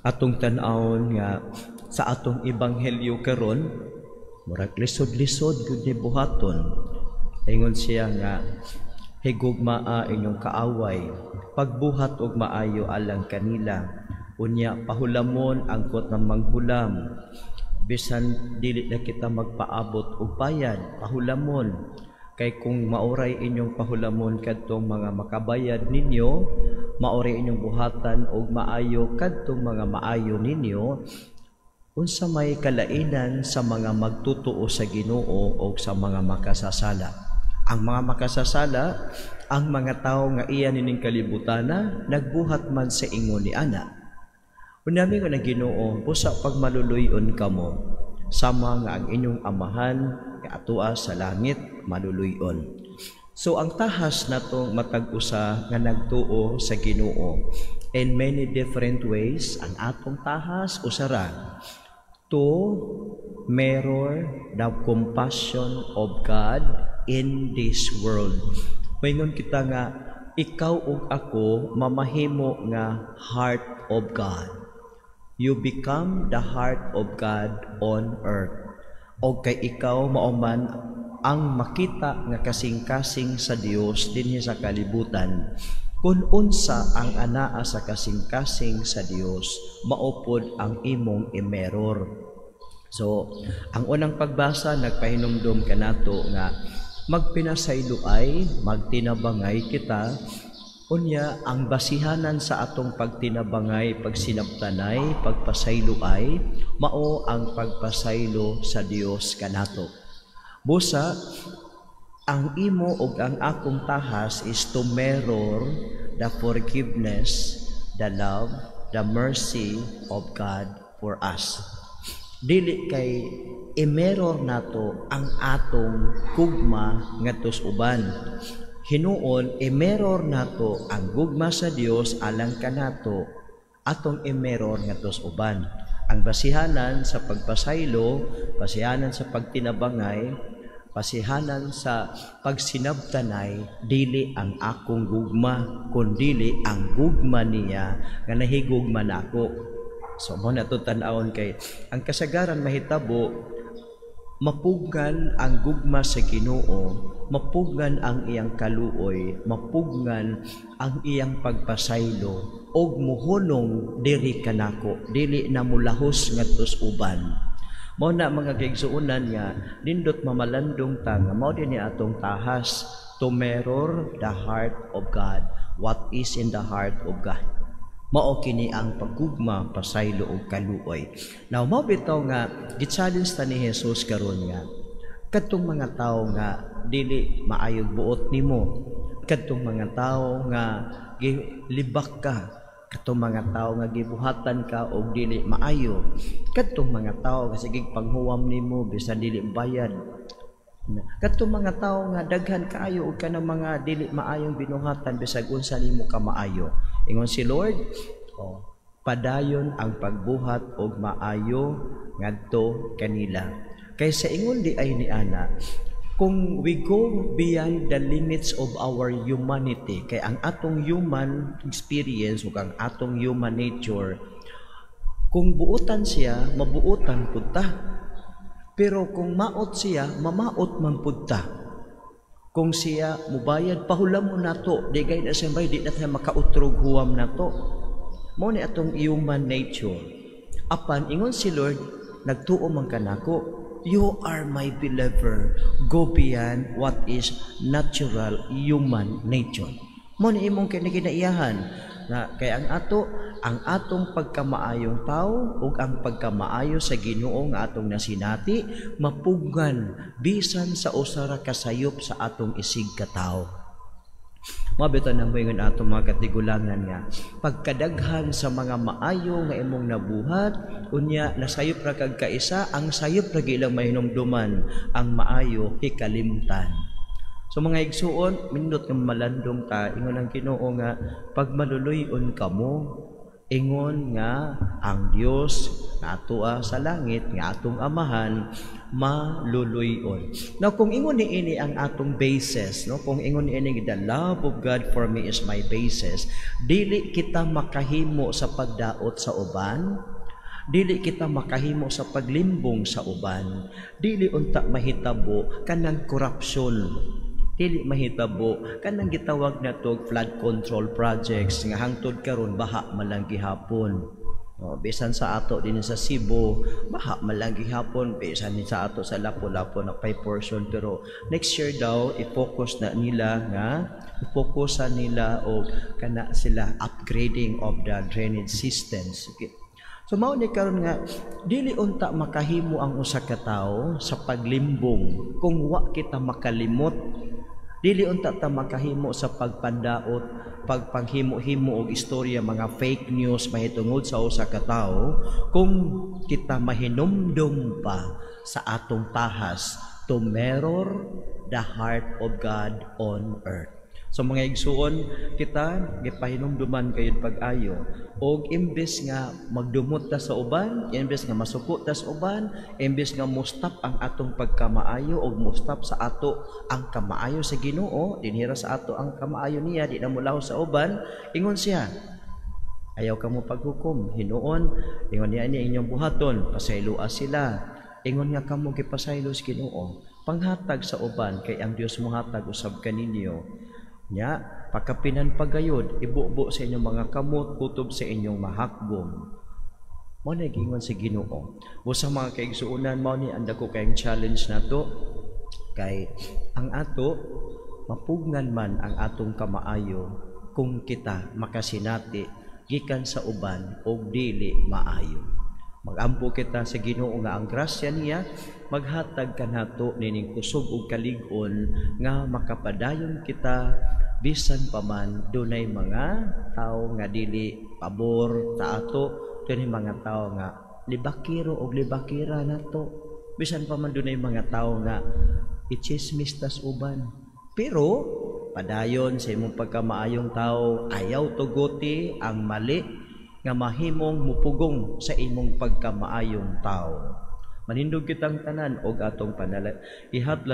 Atong tan-awon nga sa atong ebanghelyo karon, murag lisod-lisod gud ni buhaton. Ingon siya nga higugmaa inyong kaaway, pagbuhat og maayo alang kanila, unya pahulamon angkot ng manghulam, bisan dili na kita magpaabot og bayad, pahulamon, kay kung maoray inyong pahulamon kadtong mga makabayad ninyo, maoray inyong buhatan og maayo kadtong mga maayo ninyo, unsa may kalainan sa mga magtutuo sa Ginoo o sa mga makasasala? Ang mga makasasala, ang mga tawo nga iya nining kalibutana, nagbuhat man sa ingon ni ana. Unya miingon ang Ginoo, busa pagmaluluy-on kamo, sama nga ang inyong Amahan nga atoa sa langit maluluy-on. So ang tahas nato matag usa nga nagtuo sa Ginoo, in many different ways, ang atong tahas usara to mirror the compassion of God in this world. Moingon kita nga ikaw ug ako mamahimo nga heart of God. You become the heart of God on earth. O kay ikaw mao man ang makita nga kasing-kasing sa Dios dinhi sa kalibutan. Kung unsa ang anaa sa kasing-kasing sa Dios, mao pod ang imong i-mirror. So, ang unang pagbasa nagpahinumdom kanato nga magpinasayloay, magtinabangay kita. Unya, ang basihanan sa atong pagtinabangay, pagsinabtanay, pagpasayloay, mao ang pagpasaylo sa Dios kanato. Busa, ang imo ug ang akong tahas is to mirror the forgiveness, the love, the mercy of God for us. Dili kay i-mirror nato ang atong gugma ngadto sa uban. Hinuon i-mirror nato ang gugma sa Dios alang kanato, atong i-mirror ngadto sa uban. Ang basihanan sa pagpasaylo, basihanan sa pagtinabangay, basihanan sa pagsinabtanay, dili ang akong gugma, kundili ang gugma niya nga nahigugma nako. So mao na to tan-awon, kay ang kasagaran mahitabo mapugngan ang gugma sa Ginoo, mapugngan ang iyang kaluoy, mapugngan ang iyang pagpasaylo og muhunong diri kanako, dili na mulahos ngadto sa uban. Mao na, mga kaigsuonan, nga nindot mamalandong ta nga mao din ni atong tahas, to mirror the heart of God. What is in the heart of God? Mao kini ang pagugma, pasaylo ug kaluoy. Now, mao bitaw nga gi-challenge ta ni Jesus karon nga kadtong mga tawo nga dili maayog buot nimo, kadtong mga tawo nga gilibak ka, kadtong mga tawo nga gibuhatan ka og dili maayo, kadtong mga tawo nga sige panghuwam nimo bisan dili bayad, kadtong mga tawo nga daghan kaayo og kanang mga dili maayong binuhatan bisag unsa nimo ka maayo. Ingon si Lord, oh, padayon ang pagbuhat og maayo ngadto kanila. Kay sa ingon di ay ni ana, kung we go beyond the limits of our humanity, kay ang atong human experience ug ang atong human nature, kung buutan siya, mabuutan pud ta. Pero kung maot siya, mamaot man pud ta. Kung siya mubayad, pahulamon nato, di gay na siya bay, di na tayo makautrog huwam nato. Mao ni atong human nature. Apan ingon si Lord, nagtuo man kanako, you are my believer. Go beyond what is natural human nature. Mao ni imong kinikinaiyahan na kay ang ato ang atong pagkamaayong tao ug ang pagkamaayo sa Ginoo nga atong nasinati mapugngan bisan sa usa ra ka sayop sa atong isig katawo. Mao bitaw na moingon atong mga katigulangan nga pagkadaghan sa mga maayo nga imong nabuhat, unya nasayop ra kag kaisa, ang sayop ra ilang mahinumduman, ang maayo hikalimtan. So mga igsuon, mindot nga malandong ta, ingon ang Ginoo nga pagmaluluy-on kamo, Ingon nga ang Dios nga atoa sa langit, nga atong Amahan, maluluy-on. Now, kung ingon ni ini ang atong basis, no, kung ingon ni ini, "The love of God for me is my basis," dili kita makahimo sa pagdaot sa uban, dili kita makahimo sa paglimbong sa uban, dili unta mahitabo kanang corruption, dili mahitabo kanang gitawag nato flood control projects nga hangtod karon baha man lang gihapon. Oh, bisan sa ato din sa Cebu, baha man lang gihapon, bisan din sa ato sa Lapu-Lapu na pay portion, pero next year daw i-focus na nila nga i-focusan nila o kana sila upgrading of the drainage systems. Okay. So mao ni karon nga dili unta makahimo ang usa ka tawo sa paglimbong kung wa kita makalimot. Dili unta ta makahimo sa pagpandaot, pagpanghimo-himo og istorya, mga fake news mahitungod sa usa ka tawo kung kita mahinumdum pa sa atong tahas to mirror the heart of God on earth. So mga igsuon, kita gipahinumduman kayod pag-ayo og imbes nga magdumot ta sa uban, imbes nga masuko ta sa uban, imbes nga mustap ang atong pagkamaayo og mustap sa ato ang kamaayo sa Ginoo, dinhira sa ato ang kamaayo niya, di na mulaw sa uban, ingon siya, "Ayaw kamo paghukom, hinuon," ingon niya, "ini inyong buhaton, pasayloa sila, ingon nga kamo gipasaylo sa Ginoo. Panghatag sa uban kay ang Dios mohatag usab kaninyo." Nya, pakapinan pagayod, ibubo sa inyong mga kamot, kutob sa inyong mahakgom. Mao na giingon sa Ginoo. Busa mga kaigsuonan, mao ni ang dako kayong challenge nato kay ang ato mapugnan man ang atong kamaayo kung kita makasinati gikan sa uban og dili maayo. Magampo kita sa Ginoo nga ang grasya niya maghatag kanato nining kusog ug kalig-on nga makapadayon kita bisan pa man dunay mga tawo nga dili pabor sa ato, dunay mga tawo nga libakiro og libakira nato, bisan pa man dunay mga tawo nga ichismis tas uban. Pero padayon sa imong pagkamaayong tao, ayaw tuguti ang mali nga mahimong mupugong sa imong pagkamaayong tao. Manindog kitang tanan og atong panala ihatla.